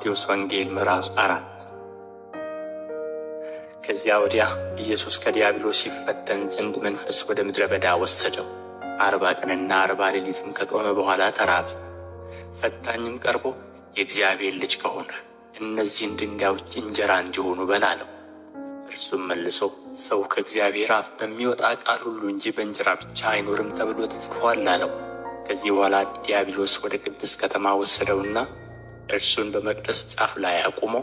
የማቴዎስ ወንጌል ምዕራፍ 4። ከዚያ ወዲያ ኢየሱስ ከዲያብሎስ ይፈተን ዘንድ መንፈስ ወደ ምድረ በዳ ወሰደው። 40 ቀንና 40 ሌሊትም ከጦመ በኋላ ተራበ። ፈታኝም ቀርቦ የእግዚአብሔር ልጅ ከሆንህ እነዚህን ድንጋዮች እንጀራ እንዲሆኑ በል አለው። እርሱም መልሶ ሰው ከእግዚአብሔር አፍ በሚወጣ ቃል ሁሉ እንጂ በእንጀራ ብቻ አይኖርም ተብሎ ተጽፎአል አለው። ከዚህ በኋላ ዲያብሎስ ወደ ቅድስት ከተማ ወሰደውና እርሱን በመቅደስ ጫፍ ላይ አቁሞ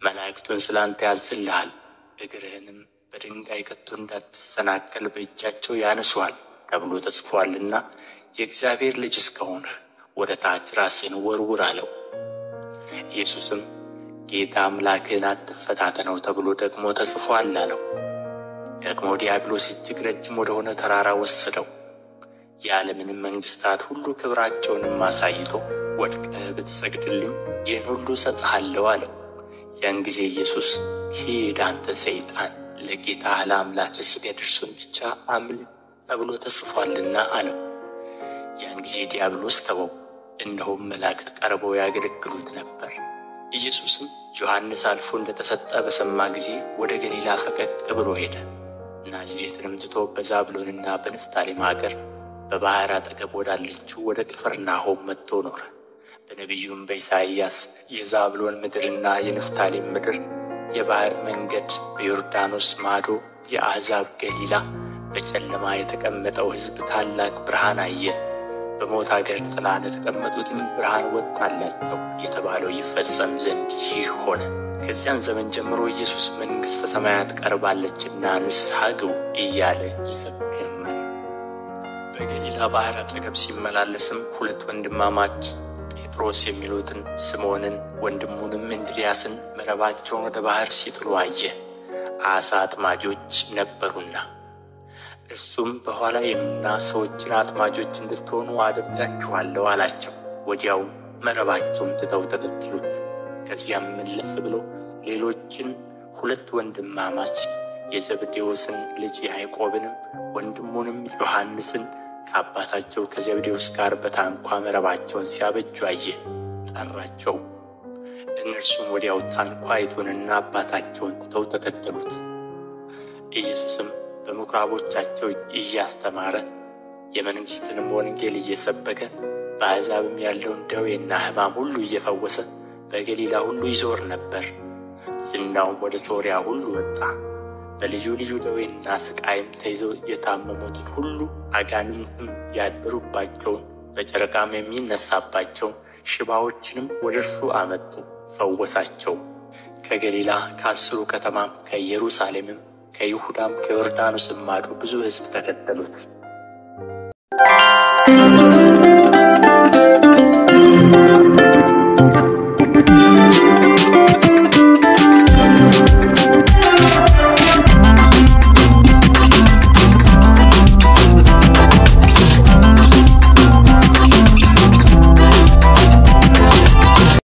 መላእክቱን ስለ አንተ ያዝልሃል፣ እግርህንም በድንጋይ ከቶ እንዳትሰናከል በእጃቸው ያነሡሃል ተብሎ ተጽፎአልና የእግዚአብሔር ልጅ እስከሆንህ ወደ ታች ራስህን ወርውር አለው። ኢየሱስም ጌታ አምላክህን አትፈታተነው ተብሎ ደግሞ ተጽፎአል አለው። ደግሞ ዲያብሎስ እጅግ ረጅም ወደሆነ ተራራ ወሰደው፣ የዓለምንም መንግሥታት ሁሉ ክብራቸውንም አሳይቶ ወድቀህ ብትሰግድልኝ ይህን ሁሉ እሰጥሃለሁ አለው። ያን ጊዜ ኢየሱስ ሂድ አንተ ሰይጣን፣ ለጌታህ ለአምላክህ ስገድ፣ እርሱን ብቻ አምልክ ተብሎ ተጽፎአልና አለው። ያን ጊዜ ዲያብሎስ ተወው፣ እነሆም መላእክት ቀርበው ያገለግሉት ነበር። ኢየሱስም ዮሐንስ አልፎ እንደ ተሰጠ በሰማ ጊዜ ወደ ገሊላ ፈቀቅ ብሎ ሄደ። ናዝሬትንም ትቶ በዛብሎንና በንፍታሌም አገር በባሕር አጠገብ ወዳለችው ወደ ቅፍርናሆም መጥቶ ኖረ። በነቢዩም በኢሳይያስ የዛብሎን ምድርና የንፍታሌም ምድር፣ የባሕር መንገድ፣ በዮርዳኖስ ማዶ የአሕዛብ ገሊላ፣ በጨለማ የተቀመጠው ሕዝብ ታላቅ ብርሃን አየ፣ በሞት አገር ጥላ ለተቀመጡትም ብርሃን ወጣላቸው የተባለው ይፈጸም ዘንድ ይህ ሆነ። ከዚያን ዘመን ጀምሮ ኢየሱስ መንግሥተ ሰማያት ቀርባለችና ንስሐ ግቡ እያለ ይሰብክ ጀመር። በገሊላ ባሕር አጠገብ ሲመላለስም ሁለት ወንድማማች ጴጥሮስ የሚሉትን ስምዖንን ወንድሙንም እንድርያስን መረባቸውን ወደ ባሕር ሲጥሉ አየ፣ ዓሣ አጥማጆች ነበሩና። እርሱም በኋላዬ ኑና ሰዎችን አጥማጆች እንድትሆኑ አደርጋችኋለሁ አላቸው። ወዲያውም መረባቸውን ትተው ተከተሉት። ከዚያም እልፍ ብሎ ሌሎችን ሁለት ወንድማማች የዘብዴዎስን ልጅ ያዕቆብንም ወንድሙንም ዮሐንስን ከአባታቸው ከዘብዴዎስ ጋር በታንኳ መረባቸውን ሲያበጁ አየ፣ ጠራቸው። እነርሱም ወዲያው ታንኳይቱንና አባታቸውን ትተው ተከተሉት። ኢየሱስም በምኵራቦቻቸው እያስተማረ የመንግሥትንም ወንጌል እየሰበከ በአሕዛብም ያለውን ደዌና ሕማም ሁሉ እየፈወሰ በገሊላ ሁሉ ይዞር ነበር። ዝናውም ወደ ሶርያ ሁሉ ወጣ። በልዩ ልዩ ደዌና ሥቃይም ተይዘው የታመሙትን ሁሉ፣ አጋንንትም ያደሩባቸውን፣ በጨረቃም የሚነሣባቸውን ሽባዎችንም ወደ እርሱ አመጡ፣ ፈወሳቸው። ከገሊላ ከአሥሩ ከተማም ከኢየሩሳሌምም ከይሁዳም ከዮርዳኖስም ማዶ ብዙ ሕዝብ ተከተሉት።